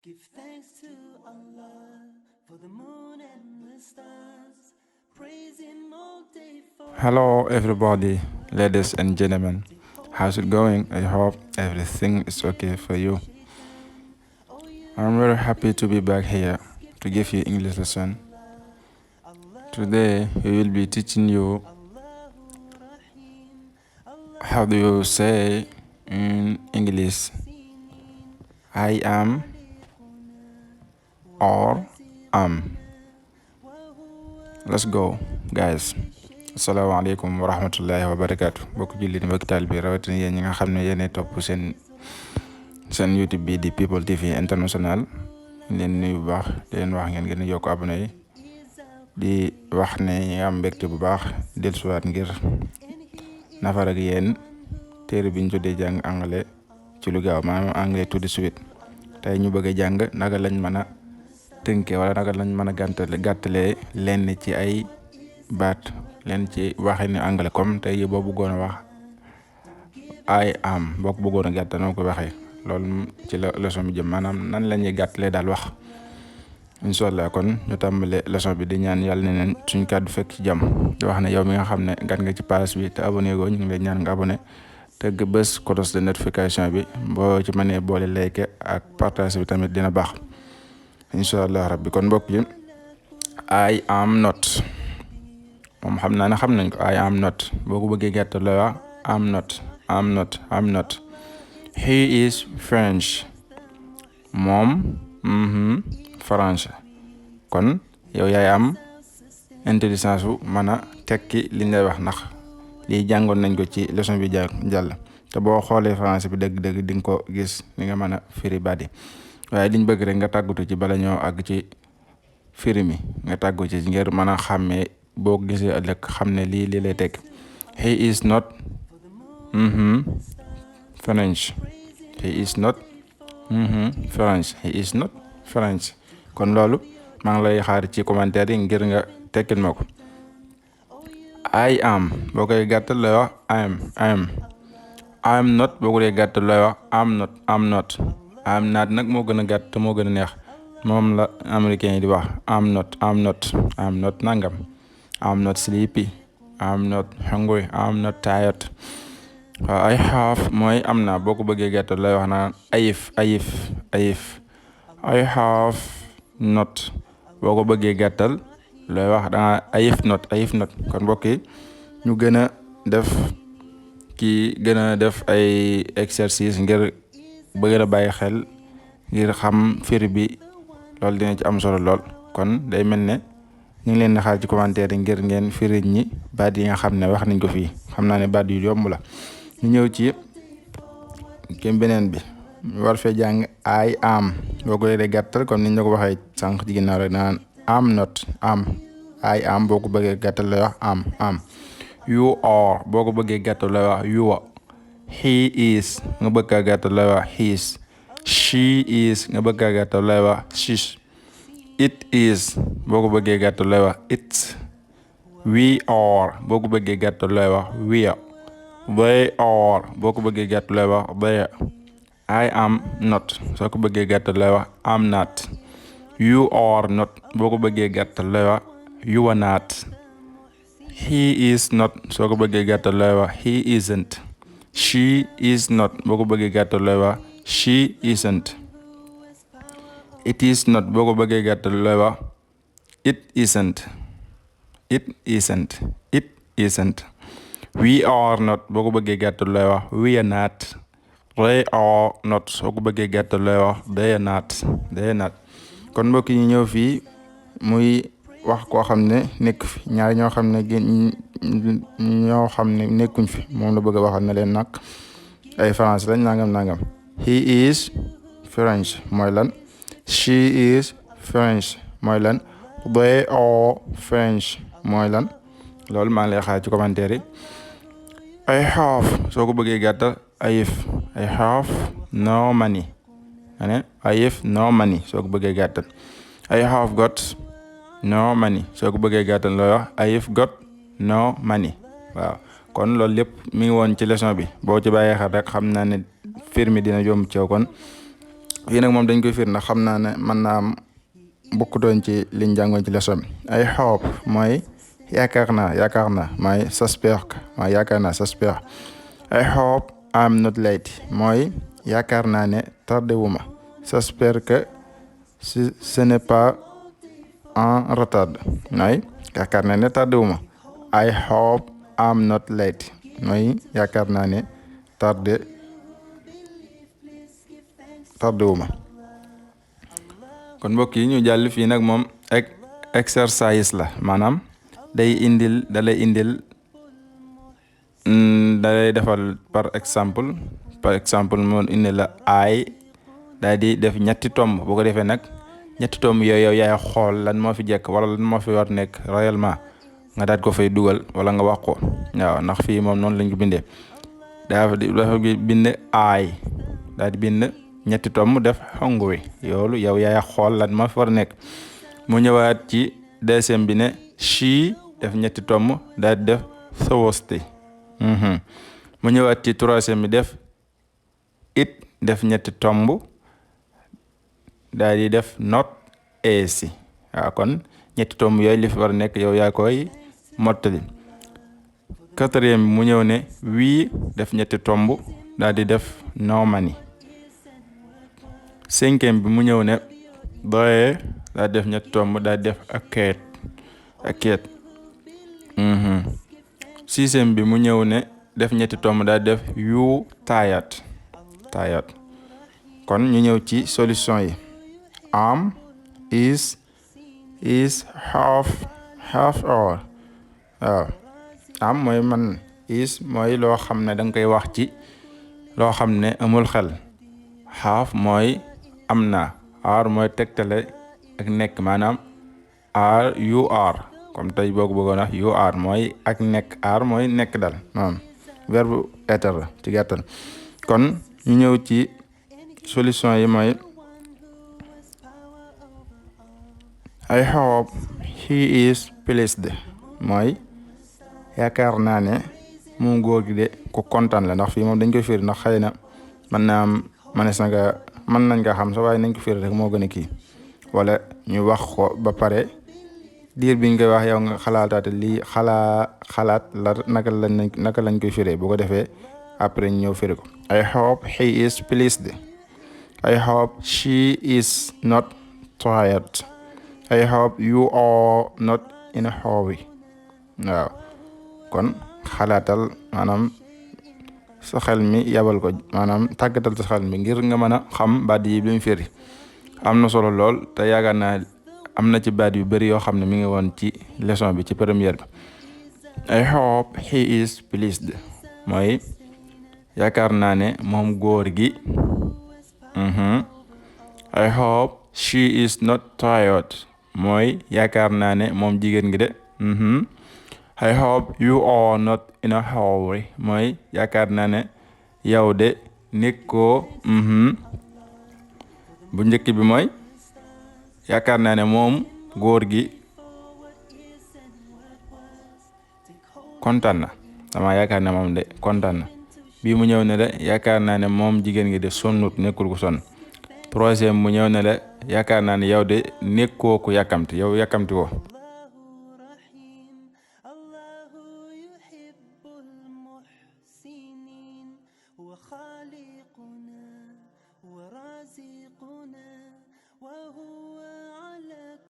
Give thanks to Allah for the moon and the stars. Praise Him all day for. Hello, everybody, ladies and gentlemen. How's it going? I hope everything is okay for you. I'm very happy to be back here to give you English lesson. Today, we will be teaching you how do you say in English I am or am. Let's go, guys. Assalamualaikum warahmatullahi wabarakatuh. Bokk jullit mbokk taalibe bi rawatina yéen ñi nga xam ne yéenay topp seen YouTube bi di People TV International leen nuyu bu baax di leen wax ngeen gën a yokk abonné yi di wax ne ñi am mbégte bu baax dellusiwaat ngir nafar ak yéen téere bi ñu tuddee jàng anglais ci lu gaaw maanaam anglais to the suite. Tey ñu bëgg a jàng naka lañ mën a tënke wala naka lañ mën a gàttalee lenn ci ay baat leen ci waxi ni anglais comme tey boo bëggoon a wax I am boo ko bëggoon a gàttal noo ko waxee loolu ci la leçon bi jëm maanaam nan la ñuy gàttalee daal wax incha allah. kon ñu tàmbale leçon bi di ñaan yàlla ne leen suñ kàddu fekk ci jàmm di wax ne yow mi nga xam ne gan nga ci page bi te abonné goo ñu ngi lay ñaan nga abonné te nga bës cloche de notification bi boo ci mënee boole like ak partage bi tamit dina baax incha allah rabbi. kon mbokk yi I am not moom xam naa ne xam nañ ko I am not boo ko bëggee gàttal lay wax am not. He is French moom français. kon yow yaay am intelligence bu mën a tekki liñ lay wax ndax lii jàngoon nañ ko ci leçon bi jàll te boo xoolee français bi dëgg-dëgg di nga ko gis li nga mën a firi baat yi waaye liñ bëgg rek nga tàggatu ci bala ñoo àgg ci firi mi nga tàggu ci ngir mën a xàmmee boo gisee ëllëg xam ne lii lay tekk. He is not French. He is not French. He is not French. kon loolu maa ngi lay xaar ci commentaire yi ngir nga tekkil ma ko. I am boo koy gàttal lay wax I am not boo ko dee gàttal lay wax am not nag moo gën a gàtt te moo gën a neex moom la américain yi di wax am not nangam. I'm not sleepy. I'm not hungry. I'm not tired. I have mooy am na boo ko bëggee gàttal lay wax naan ayif. I have not boo ko bëggee gàttal lay wax danga ayif not. kon mbokk yi ñu gën a def ay exercice ngir bëgg a bàyyi xel ngir xam firi bi loolu dina ci am solo lool. kon day mel ne ñu ngi leen di xaar ci commentaire yi ngir ngeen firi ñi baat yi nga xam ne wax nañ ko fii xam naa ne baat yu yomb la. ñu ñëw ci beneen bi war fee jàng I am boo ko dee gàttal comme niñ la ko waxee sànq ci ginnaaw rek naan am not I am boo ko bëggee gàttal lay wax am. You are boo ko bëggee gàttal lay wax you are. He is nga bëgg a gàttal lay wax his. She is nga bëgg a gàttal lay wax she's. It is boo ko bëggee gàttal lay wax it's. We are boo ko bëggee gàttal lay wax we are. They are boo ko bëggee gàttal lay wax they are. I am not soo ko bëggee gàttal lay wax am not. You are not boo ko bëggee gàttal lay wax you are not. He is not soo ko bëggee gàttal lay wax he isn't. She is not boo ko bëggee gàttal lay wax she isn't. It is not boo ko bëggee gàttal lay wax it isn't. We are not boo ko bëggee gàttal lay wax we are not. They are not soo ko bëggee gàttal lay wax they are not. kon mbokk yi ñëw fii muy wax koo xam ne nekk fi ñaar ñoo xam ne nekkuñ fi moom la bëgg a waxal ne leen nag ay français lañ nangam. He is French mooy lan. She is French mooy lan. They are French mooy lan. loolu maa ngi lay xaar ci commentaire yi. I have soo ko bëggee gàttal I have no money. I have no money soo ko bëggee gàttal. I have got no money soo ko bëggee gàttal looy wax I have got no money. waaw kon loolu lépp mi ngi woon ci leçon bi boo ci bàyyee xel rek xam naa ne fir mi dina yomb ci yow. kon fii nag moom dañ koy firi ndax xam naa ne mën naa am bokkutoon ci liñ jàngoon ci leçon bi. I hope mooy yaakaar naa mooy j'espère mooy yaakaar naa j'espère. I hope I'm not late mooy yaakaar naa ne tardé wu ma. J'espère que ce n'est pas en retard mooy yaakaar naa ne tardé wu ma. I hope I'm not late mooy yaakaar naa ne tardé wu ma. kon mbokk yi ñu jàll fii nag moom exercice la maanaam dalay indil dalay defal par exemple moo indi la ay daal di def ñetti tomb boo ko defee nag ñetti tomb yooyu yow yaay xool lan moo fi jekk wala lan moo fi war nekk réellement nga daal ko fay dugal wala nga wax ko waaw ndax fii moom noonu lañ ko bindee dafa bind ay daal di bind ñetti tomb def hungry yoolu yow yaay xool lan moo fi war nekk. mu ñëwaat ci deuxième bi ne she def ñetti tomb daal di def thirsty. mu ñëwaat ci troisième bi def it def ñetti tomb daal di def not easy waaw kon ñetti tomb yooyu li fi war a nekk yow yaa koy mottali. quatrième bi mu ñëw ne we def ñetti tomb daal di def no money. cinquième bi mu ñëw ne they daal di def ñetti tomb daal di def akate. sixième bi mu ñëw ne def ñetti tomb daal di def you tired. kon ñu ñëw ci solution yi. am is half hour waaw am mooy man is mooy loo xam ne danga koy wax ci loo xam ne amul xel. half mooy am na. hour mooy tegtale ak nekk maanaam you are comme tey boo ko bëggoon wax you are mooy ak nekk are mooy nekk dal moom verbe être la ci gàttal. kon ñu ñëw ci solution yi mooy I hope he is pleased mooy yaakaar naa ne moom góor gi de ku kontaan la ndax fii moom dañ koy firi ndax xëy na mën naa am mën nañ nga xam sa waaye nañ ko firi rek moo gën a kii wala ñu wax ko ba pare diir biñ koy wax yow nga xalaataate lii xalaat la naka lañ koy firee bu ko defee après ñu ñëw firi ko. I hope he is pleased. I hope she is not tired. I hope you are not in a hurry. waaw kon xalaatal maanaam sa xel mi yabal ko maanaam tàggatal sa xel mi ngir nga mën a xam baat yi bi mu firi. am na solo lool te yaakaar naa am na ci baat yu bari yoo xam ne mi ngi woon ci leçon bi ci première bi. I hope he is pleased mooy yaakaar naa ne moom góor gi. I hope she is not tired mooy yaakaar naa ne moom jigéen gi de. I hope you are not in a hurry mooy yaakaar naa ne yow de nekkoo. bu njëkk bi mooy yaakaar naa ne moom góor gi kontaan na dama yaakaar ne moom de kontaan na. bii mu ñëw ne la yaakaar naa ne moom jigéen gi de sonnut nekkul ku sonn. troisième mu ñëw ne la yaakaar naa ne yow de nekkoo ku yàkkamti yow yàkkamti woo.